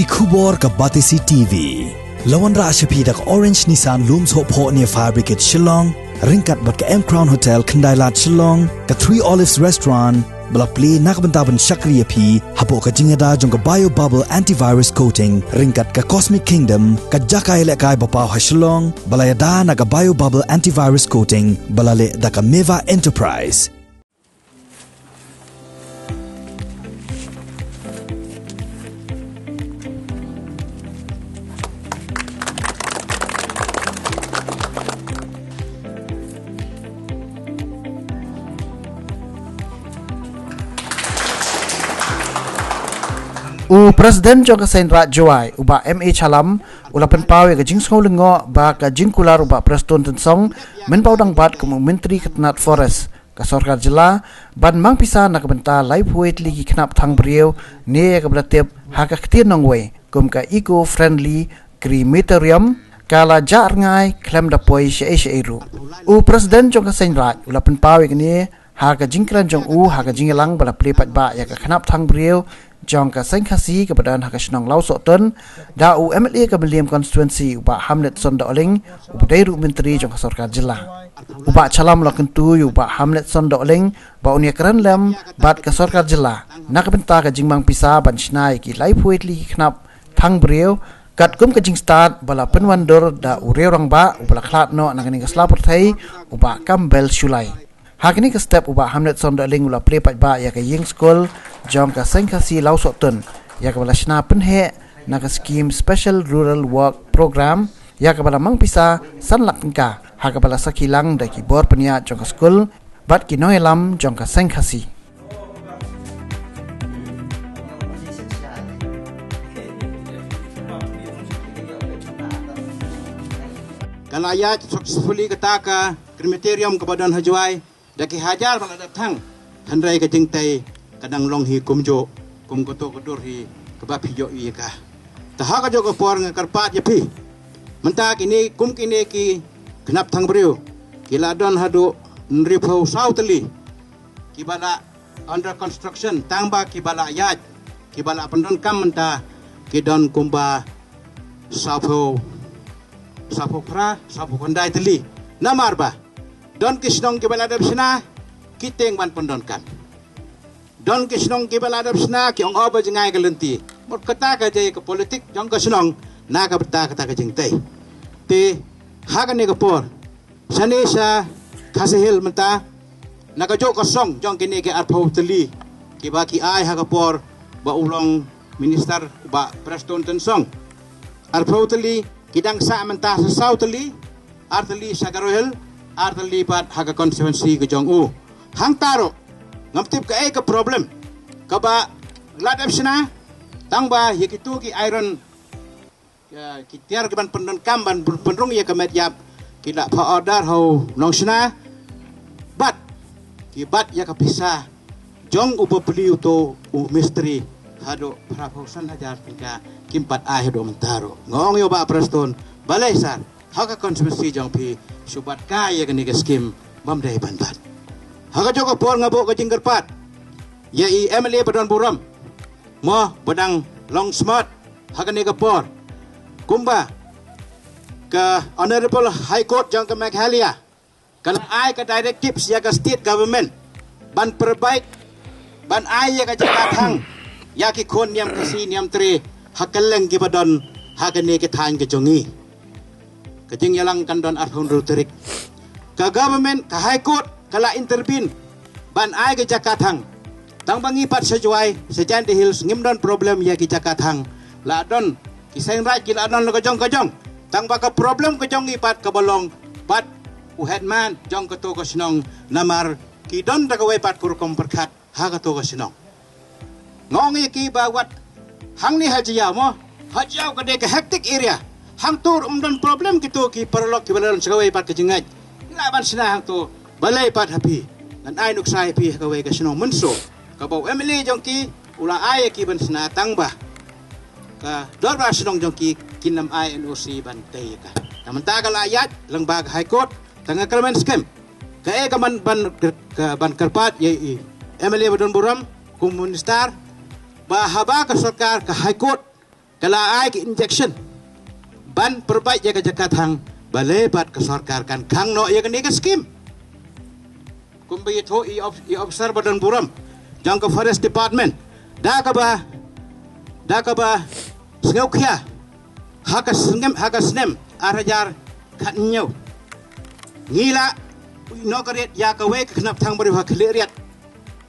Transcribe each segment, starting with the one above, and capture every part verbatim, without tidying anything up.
Ki khubor ka Batesi T V. La wanrah sha phi da ka Orange Nissan Lum Sohphoh near Fire Brigade Shillong, ryngkat bad ka M Crown Hotel Khyndailad Shillong, ka Three Olives Restaurant, ba la plie na ka bynta ban shakri ïa phi hapoh ka jingïada jong ka Bio Bubble Antivirus Coating, ryngkat ka Cosmic Kingdom, ka jaka ïalehkai ba paw ha Shillong, ba la ïada na ka Bio Bubble Antivirus Coating, ba la leh da ka Meva Enterprise. U President jong ka Seiñ Raij Jowai, u Bah M A Shallam, u la pynpaw ïa ka jingsngew lyngngoh ba ka jingkular u Bah Prestone Tynsong, mynba u dang bat kum u Myntri ka tnat Forest ka sorkar jylla, ban mang pisa na ka bynta laiphew tylli ki khnap thang briew, ne ïa kaba la tip ha ka ktien nongwei kum ka Eco Friendly Crematorium, ka la jah rngai khlem da poi shaei shaei ruh. U President jong ka Seiñ Raij u la pynpaw ïa kane ha ka jingkren jong u ha ka jingïalang ba la plie paidbah ïa ka khnap thang briew jong ka Seiñ Khasi kaba don ha ka shnong Lawsohtun, da u M L A ka Mylliem Constituency, u Bah Hamletson Dohling, uba dei ruh Myntri jong ka sorkar jylla. U Bah Shallam u la kyntu ïa u Bah Hamletson Dohling ba un ïakren lem bad ka sorkar jylla na ka bynta ka jingmang pisa ban shna ïa ki laiphew tylli ki khnap thang briew, katkum ka jingstad ba la pynwandur da u riew rangbah uba la khlad noh na kane ka sla pyrthei, u Bah Kambel Shullai. Ha kane ka step u Bah Hamletson Dohling u la plie paidbah ïa ka ïing skul jong ka Seiñ Khasi Lawsohtun, ïa kaba la shna pynheh na ka skim Special Rural Work Programme, ïa kaba la mang pisa san lak tyngka, ha kaba la sakhi lang da ki bor pynïaid jong ka skul bad ki nongïalam jong ka Seiñ Khasi. Ka la ïaid successfully kata ka crematorium kaba don ha Jowai, da ki hajar ba la dep thang, hynrei ka jingtei ka dang long hi kumjuh, kum kato ka dur hi kaba phi ïohi ïa ka. Te ha kajuh ka por nga kyrpad ïa phi, mynta kine kum kine ki khnap thang briew ki la don haduh hynriewphew saw tylli kiba la under construction, tang ba kiba la ïaid, kiba la pyndonkam mynta ki don kumba sawphew, sawphew phra, sawphew khyndai tylli. Namar ba don ki shnong kiba la dep shna, ki tieng ban pyndonkam. Don ki shnong kiba la dep shna, ki ong, oh, ba jngai ka lynti. Mut kata ka dei ka politik jong ka shnong, na ka bynta kata ka jingtei. Te ha kane ka por, shane sha Khasi Hills mynta, na kajuh ka song jong kine ki arphew tylli kiba ki ai ha ka por ba u long minister u Bah Prestone Tynsong. Arphew tylli ki dang sah mynta sa saw tylli, ar tylli sha Garo Hills, ar tylli pat ha ka constituency ka jong u. Hangta ruh ngam tip kaei ka problem kaba la dep shna, tang ba ïa kito ki iron, ïa ki tiar kiban pyndonkam ban pynrung ïa ka met ïap, ki la pha order ha u nongshna, bad ki bat ïa ka pisa jong u bapli uto u mistri haduh phraphew san hajar tyngka, kim pat ai haduh mynta ruh. Nga ong ïa u Bah Prestone, balei sir, ha ka constituency jong phi shu bat kai ïa kane ka skim, bym dei ban bat. Ha kajuh ka por nga buh ka jingkyrpad ïa i M L A ba don burom, mo, ba dang long smart ha kane ka por, kumba ka Honorable High Court jong ka Meghalaya ka la ai ka directives ïa ka state government ban provide, ban ai ïa ka jaka thang ïa ki khun niam Khasi niam Tre ha kylleng kiba don ha kane ka thaiñ ka jong ngi. Ka jingïalang kan don arphew hynriew tarik. Ka government, ka High Court ka la intervene ban ai ka jaka thang. Tang ba ngi pat sha Jowai, sha Jaintia Hills, ngim don problem ïa ki jaka thang. La don ki seng raij ki la don la ka jong ka jong. Tang ba ka problem ka jong ngi pat kaba long bad u headman jong kato ka shnong, namar ki don da kawei pat ka rukom pyrkhat ha kato ka shnong. Nga ong ïa ki ba wat hangne ha Jaïaw mo, ha Jaïaw ka dei ka hectic area. Hangto ruh ym don problem kito ki paralok kiba la don sha kawei pat ka jingngeit. Lah ban shna hangto, balei pat ha phi? Ngan ai nuksa ïa phi ha kawei ka shnong Mynso, kaba u M L A jong ki u la ai ïa ki ban shna, tang ba ka dorbar shnong jong ki kin ym ai N O C ban tei ïa ka. Te mynta ka la ïaid lyngba ka High Court, te nga kyrmen skhem. Kaei ka ban, ban, ka ban kyrpad ïa i M L A ba don burom kum u minister, ba haba ka sorkar, ka High Court ka la ai ka injection ban pyrbaid ïa ka jaka thang, balei pat ka sorkar kan khang noh ïa kane ka skim. Kumba ïathuh i of-, i officer ba don burom jong ka Forest Department, da kaba, da kaba sngewkhia ha ka snem, ha ka snem ar hajar khathynñiew, ngi la inaugurate ïa kawei ka khnap thang briew ha Khliehriat,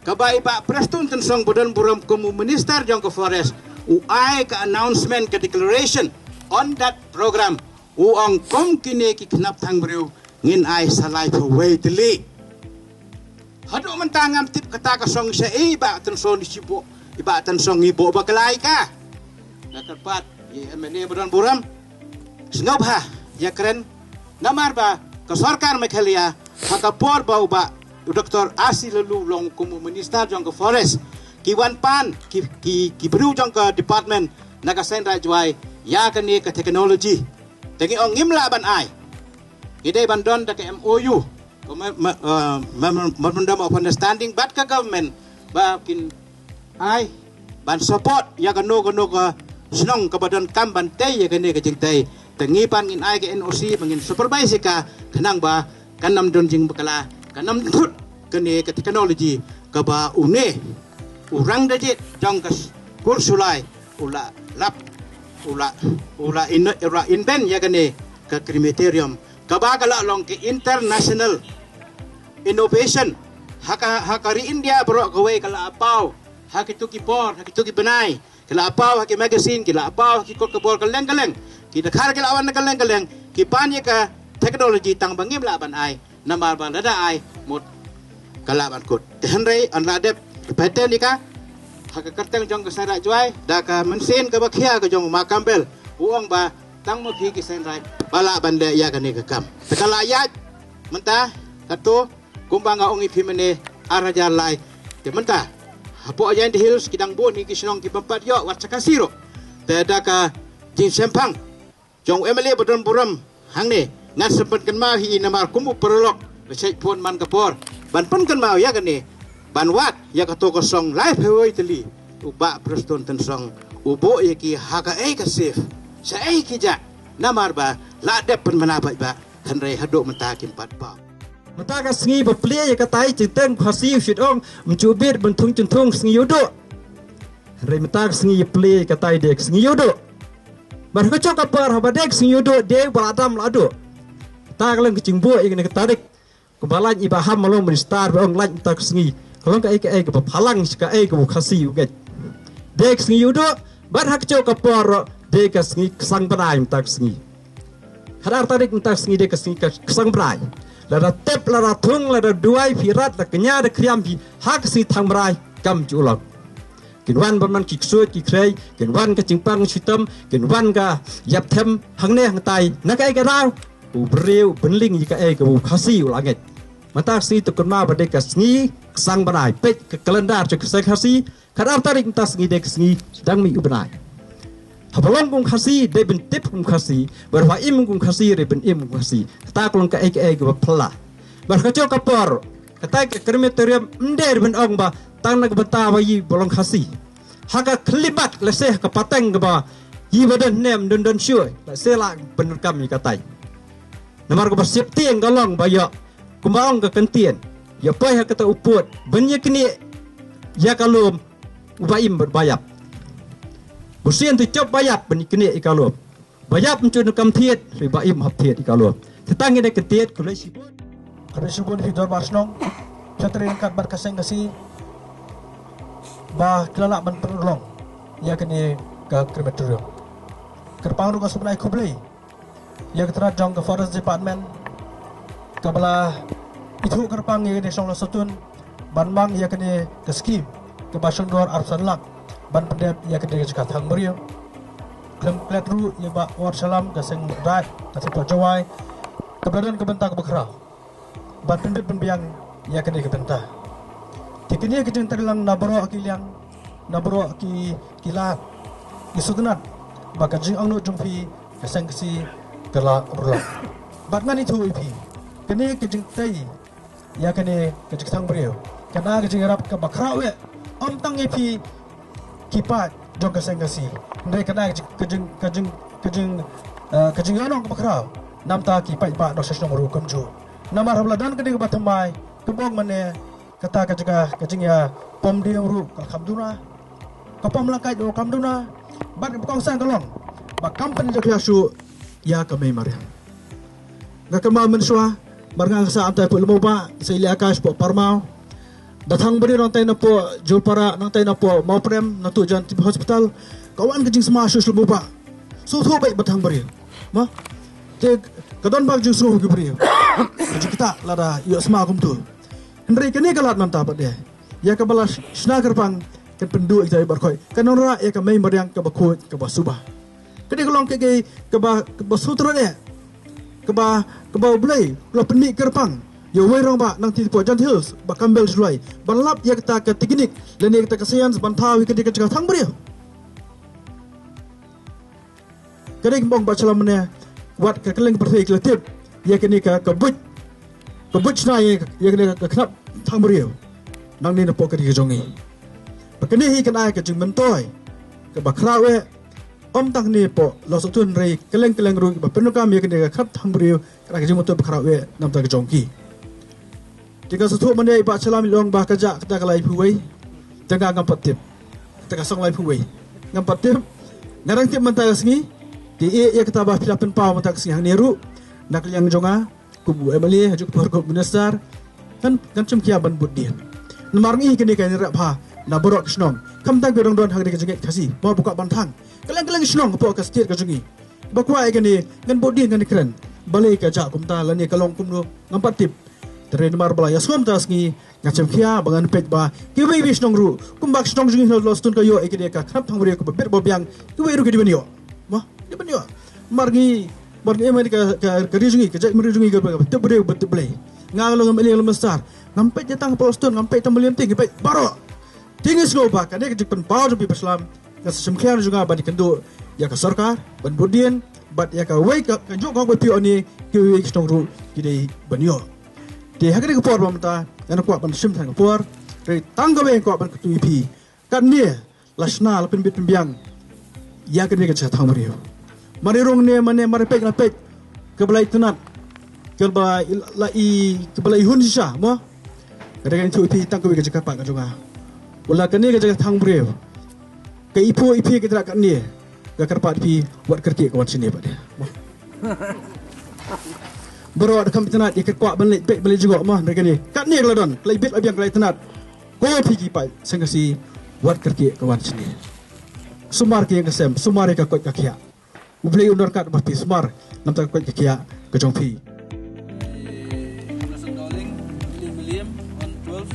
kaba i Bah Prestone Tynsong ba don burom kum u minister jong ka Forest u ai ka announcement, ka declaration on that program. U ong kum kine ki khnap thang briew ngin ai sa laiphew wei tylli. Haduh mynta ngam tip kata ka song sha i Bah Tynsong, i shu buh, i Bah Tynsong i buh bakla ïa ka. Nga kyrpad ïa i M L A ba don burom, sngewbha ïakren, namar ba ka sorkar Meghalaya ha ka por ba u Bah u Doctor R C Laloo long kum u minister jong ka Forest, ki wan pan ki, ki, ki briew jong ka department na ka seng Raid Jowai ïa kane ka technology. Te ngi ong ngim lah ban ai. Ngi dei ban don da ka M O U, ka me-, me-, eh, mem-, Memorandum of Understanding bad ka government ba kin ai ban support ïa kano kano ka shnong kaba donkam ban tei ïa kane ka jingtei. Te ngi pan ngin ai ka N O C ba ngin supervise ïa ka, khnang ba kan ym don jingbakla, kan ym thut kane ka technology kaba une u rang da jied jong ka s-, kur Shullai u la lap, u la, u la in-, u la invent ïa kane ka crematorium kaba ka la long ka international innovation. Ha ka, ha ka ri India baroh kawei ka la paw ha kito ki por, ha kito ki bnai, ki la paw ha ki magazine, ki la paw ha ki kot khubor kylleng kylleng. Ki dkhar ki la wan kylleng kylleng, ki pan ïa ka technology, tang ba ngim lah ban ai. Namar ba lada ai mut ka lah ban kut. Te hynrei yn la dep patent ïa ka ha ka kyrteng jong ka seng Raid Jowai da ka mynsiem kaba khia ka jong u Ma Campbell, u ong ba tang ma phi ki seng Raid ba lah ban leh ïa kane ka kam. Te ka la ïaid mynta katto, kumba nga ong ïa phi mynne, ar hajar lai. Te mynta hapoh Jaintia Hills ki dang bun hi ki shnong ki bym pat ïoh wat sa Khasi ruh. Te da ka jingshemphang jong u M L A ba don burom hangne, ngan sa pynkynmaw hi namar kum u paralok ba shait phone man ka por ban pynkynmaw ïa kane, ban wad ïa kato ka song laiphew wei tylli, u Bah Prestone Tynsong u buh ïa ki ha kaei ka safe, shaei ki jah, namar ba la dep pynbna paidbah, hynrei haduh mynta kim pat paw. Mynta ka sngi ba plie ïa katai, jingteng Khasi u shait ong, ym ju bit ban thung jingthung sngi ïa u duh. Hynrei mynta ka sngi ba plie ïa katai dei ka sngi ïa u duh. Bad ha kajuh ka por haba dei ka sngi ïa u duh, dei ba la dam la duh. Kata ka long ka jingbuh ïa kane ka tarik. Kumba lait i Bah Ham, ma long minister, ba ong lait mynta ka sngi, ka long kaei kaei kaba phalang sha kaei kaba u Khasi u ngeit. Dei ka sngi ïa u duh, bad ha kajuh ka por ruh dei ka sngi ksang bnai mynta ka sngi. Khatar tarik mynta ka sngi dei ka sngi ka ksang bnai. Lada tep, lada thung, lada duwai phi rat, da kñia da kriam phi ha ka sngi thang bnai, kam ju long. Kin wan ban man ki ksuid ki khrei, kin wan ka jingpang shitom, kin wan ka ïap them hangne hangtai. Na kaei ka daw? U briew u pynlong ïa kaei kaba u Khasi u la ngeit. Mynta ka sngi to kynmaw ba dei ka sngi ksang bnai, peit ka calendar jong ka seng Khasi, khatar tarik mynta ka sngi dei ka sngi dang mih u bnai. Haba long kum u Khasi dei ban tip kum u Khasi, bad haba im kum u Khasi dei ban im kum u Khasi. Kata ka long kaei kaei kaba phylla. Bad ha kajuh ka por, katai ka crematorium ym dei ban ong ba tang na ka bynta ba ïa ba long Khasi. Ha ka khyllipmat, lehse ha ka pateng kaba ïa ba don ne ym don don shuh, lehse lah ban donkam ïa katai. Namar kaba safety ka long ba ïoh, kumba ong ka kyntien, ïoh poi ha kata u pud ban ïa knieh ïa ka lum u ba im bad ba ïap. Bunsien to jop ba ïap ban ïa knieh ïa ka lum. Ba ïap ym ju donkam thied, hynrei ba im hap thied ïa ka lum. Te tang ïa kane ka thied, khublei shibun. Khublei shibun ïa phi dorbar shnong, shatei ryngkat bad ka seng Khasi, ba ki la lah ban pynurlong ïa kane ka crematorium. Kyrpang ruh ka sngewbha khublei ïa ka tnat jong ka Forest Department, kaba la ithuh kyrpang ïa kane ka shnong Lawsohtun ban mang ïa kane ka skim kaba shong dor arphew san lak ban pyndep ïa kane ka jaka thang briew. Khlem klet ruh ïa Bah War Shallam ka seng Raid na Thipaw Jowai, kaba la don ka bynta kaba khraw ban pyndep pynbiang ïa kane ka bynta. Te kane ka jingtreilang na baroh ki liang, na baroh ki, ki lad, ki sngewtynnat ba ka jingangnud jong phi ka seng Khasi ka la urlong. Bad ngan ïathuh ïa phi, kane ka jingtei ïa kane ka jingthang briew, kane ka jingïarap kaba khraw eh, ym tang ïa phi ki paid, jong ka seng Khasi. Hynrei kane ka jing, ka jing, ka jing, ka jing, eh, ka jingïalang kaba khraw. Namar ki paidbah nongshong shnong ruh kumjuh. Namar haba la don kane kaba thymmai, kaba ong mynne, kata ka jaka, ka jingïapom dieng ruh ka kham duna. Ka pom lyngkait ruh kam duna. Bad kaba kongsan ka long ba kam pynjah shuh ïa ka mei mariang. Nga kynmaw mynshuwa, mar nga nga sah antai hapoh Lum Bah, sa ïaleh Akash hapoh Parmaw. Ba thang briew nangtai napoh Jowlpara, nangtai napoh Mawprem, na tu jan T B hospital. Ka wan ka jingsma shuh sha Lum Bah. Sngewthuh beit ba thang briew. Ma? Te ka don bak jingsngew ki briew. Ka jingktah lada ïohsma kumtu. Hynrei kane ka lad mynta pat de, ïa kaba la shna kyrpang, kan pynduh ïa kita i baroh khoit. Kan wanrah ïa ka mei mariang kaba khuid kaba suba. Kane ka long kaei kaei kaba, kaba sutran eh. Kaba, kaba U Blei u la pynmih kyrpang ïa uwei u rangbah nangtei hapoh Jaintia Hills, Bah Campbell Shullai, ban lap ïa kata ka teknik lane kata ka science ban thaw ïa kane ka jaka thang briew. Kane ka mong ba shalom ne, wat ka kylleng pyrthei ki la tip ïa kane ka, ka buit, ka buit shna ïa, ïa kane ka khnap thang briew. Nangne napoh ka ri ka jong ngi. Ba kane hi kan ai ka jingmyntoi kaba khraw eh, ym tang hangne hapoh Lawsohtun hynrei kylleng kylleng ruh ba pyndonkam ïa kane ka khnap thang briew, ka dei ka jingmyntoi ba khraw eh namar ka jong ki. Te nga sngewthuh mynne i Bah Shallam i ong ba ka jah kata ka laiphew wei. Te nga ngam pat tip. Kata ka song laiphew wei. Ngam pat tip. Nga dang tip mynta ka sngi. Te ïa, ïa kata ba phi la pynpaw mynta ka sngi hangne ruh, na ka liang jong nga kum u M L A, ha juh ka por kum u minister, ngan, ngan shim khia ban bud dien. Namar ngi kane ka ngi rep ha na baroh ki shnong. Khamtam ki dang don ha kane ka jingngeit Khasi, mo ba kwah ban thang. Kylleng kylleng ki shnong hapoh ka state ka jong ngi ba kwah ïa kane, ngan bud dien, ngan kren. Balei ka jah kumta lane ka long kumno, ngam pat tip. Te hynrei namar ba la ïasngewbha mynta ka sngi, nga shim khia ba ngan peit ba kiwei kiwei ki shnong ruh, kumba ka shnong jong ngi ha Lawsohtun ka ïoh ïa kane ka khnap thang briew kaba bit ba biang, kiwei ruh ki dei ban ïoh. Mo, ki dei ban ïoh. Mar ngi, mar ngi, em, ka, ka, ka ri jong ngi, ka jaitbynriew jong ngi, ka, ka tip briew, ka tip Blei. Nga long M L A, long minister, ngam peit ïa tang hapoh Lawsohtun, ngam peit tang Mylliem Tieng, ngi peit baroh. Te ngi sngewbha kane ka jingpynpaw jong phi Bah Shallam, ka shisha ka jong nga ban ïakynduh ïa ka sorkar ban bud dien, bad ïa kawei ka, kajuh ka hok ba phi ïoh ne, kiwei ki shnong ruh ki dei ban ïoh. Te ha kane ka por ba mynta ngan kwah ban shim tang ka por, hynrei tang kawei nga kwah ban kyntu ïa phi. Katne la shna, la pynbit pynbiang ïa kane ka jaka thang briew. Mar i rung ne mane, mar i peit la peit, kaba la itynnad, kaba la i, kaba la ihun shisha, mo? Ka dei ka ïathuh ïa phi tang kawei ka jingkyrpad ka jong nga. Wat la kane ka jaka thang briew ka iphuh ïa phi ka trei katne, nga kyrpad ïa phi, wat kyrkieh ka wan shane pat de. Baroh da kham itynnad ïa ka kwah ban leit beit ban leit jngoh, mo, hynrei kane, katne ka la don, ka la ibit la biang, ka la itynnad. Ko phi ki paid seng Khasi, wat kyrkieh ka wan shane. Sumar ki ïing ki sem, sumar ïa ka koit ka khiah. U Blei un ryngkat bad phi, sumar namar ka koit ka khiah ka jong phi. Anderson Dowling, William William, on twelve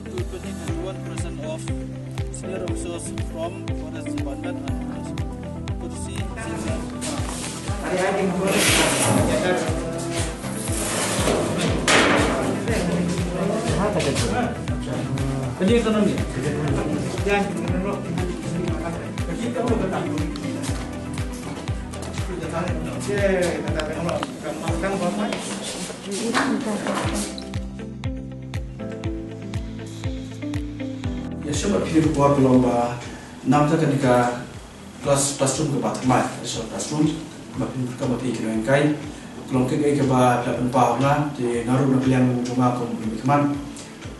two twenty twenty-one, present of senior officers from Forest Department and others. Courtesy, Zimmer. Ïa shu ba phi por ka long ba namar kane ka class, classroom kaba thymmai, additional classroom, ba phin kyrkhu ba phi kynnoh ïa kai. Ka long kaei kaei kaba phi la pynpaw na, te nga ruh na ka liang jong nga kum u mihkhmat,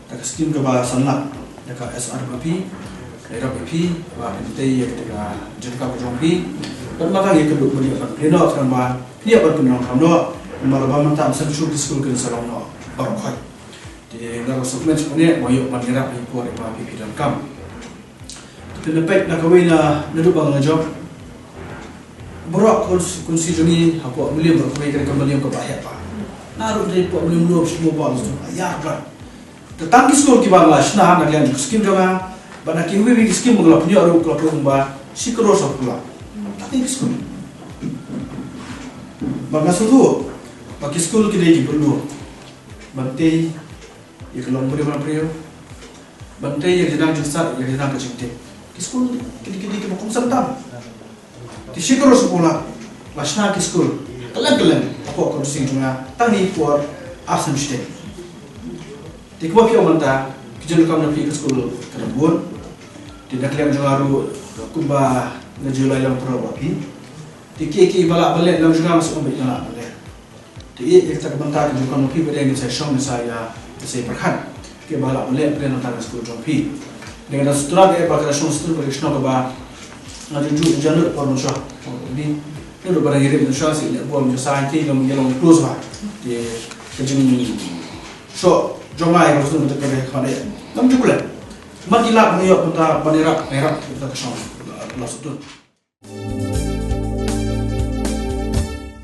da ka skim kaba san lak da ka S R ba phi, da ïarap ïa phi ba phin tei ïa ka jingkyrkhu ka jong phi. Bad ma ka ïa ka duk ba ïa ban pynlong noh, khnang ba phi ïa ban pynlong noh, namar ba mynta mynta shu ki skul kin sa long noh baroh khoit. Te nga ruh sngewkmen sngewkmen ba ïoh ban ïarap ïa ka por ba phi, phi donkam. Te pynpeit na kawei na, naduh ba nga la jop, baroh ka konstituensi jong ngi hapoh Mylliem baroh kawei ka dei ka Mylliem kaba heh bha. Naduh dei hapoh Mylliem Lum, Shillong Bhalang, Lawsohtun, ïa baroh. Te tang ki skul kiba nga la shna na ka liang jong ka skim jong nga, bad na kiwei kiwei ki skim ba nga la pynïoh ruh, ka la pynbha shi klur saw phew lak. Tang ki skul. Bad nga sngewthuh ba ki skul ki dei ki bynriew ban tei ïa ka longbriew babriew, ban tei ïa ka jingnang jingstad, ïa ka jingnang ka jingtip. Ki skul ki dei, ki dei kiba kongsan tam. Te shi klur saw phew lak la shna ki skul kylleng kylleng hapoh ka constituency jong nga, tang ha ki por ar snem shiteng. Te kumba phi ong mynta, ki jingdonkam na phi ka skul ka dang bun. Te da ka liang jong nga ruh kumba nga ju la ïa ong pyrshah ba phi, te kiei kiei ba lah ban leh na ka liang jong nga, nga sngewbha ba nga lah ban leh. Te ïa kata ka bynta ka jingkyrkhu phi ba dei ngin sa shong, ngin sa ïa, ngin sa ïa pyrkhat kiei ba lah ban leh pyrshah na ka skul jong phi. Dei nga da sdang eh ba ka shong sdang ba ka shnong kaba nga ju ju ïa nud por mynshuwa. Ni nud ba dang ïa rit mynshuwa, sa ïa bol mynshuwa, sa ïa long, ïa long close ba. Te ka jingshoh jong nga ïa ka sdang ka dei khmat eh. Ngam ju pule. Ma ki lah ban ïoh bynta ban ïarap, ïarap kita ka shong la sdang.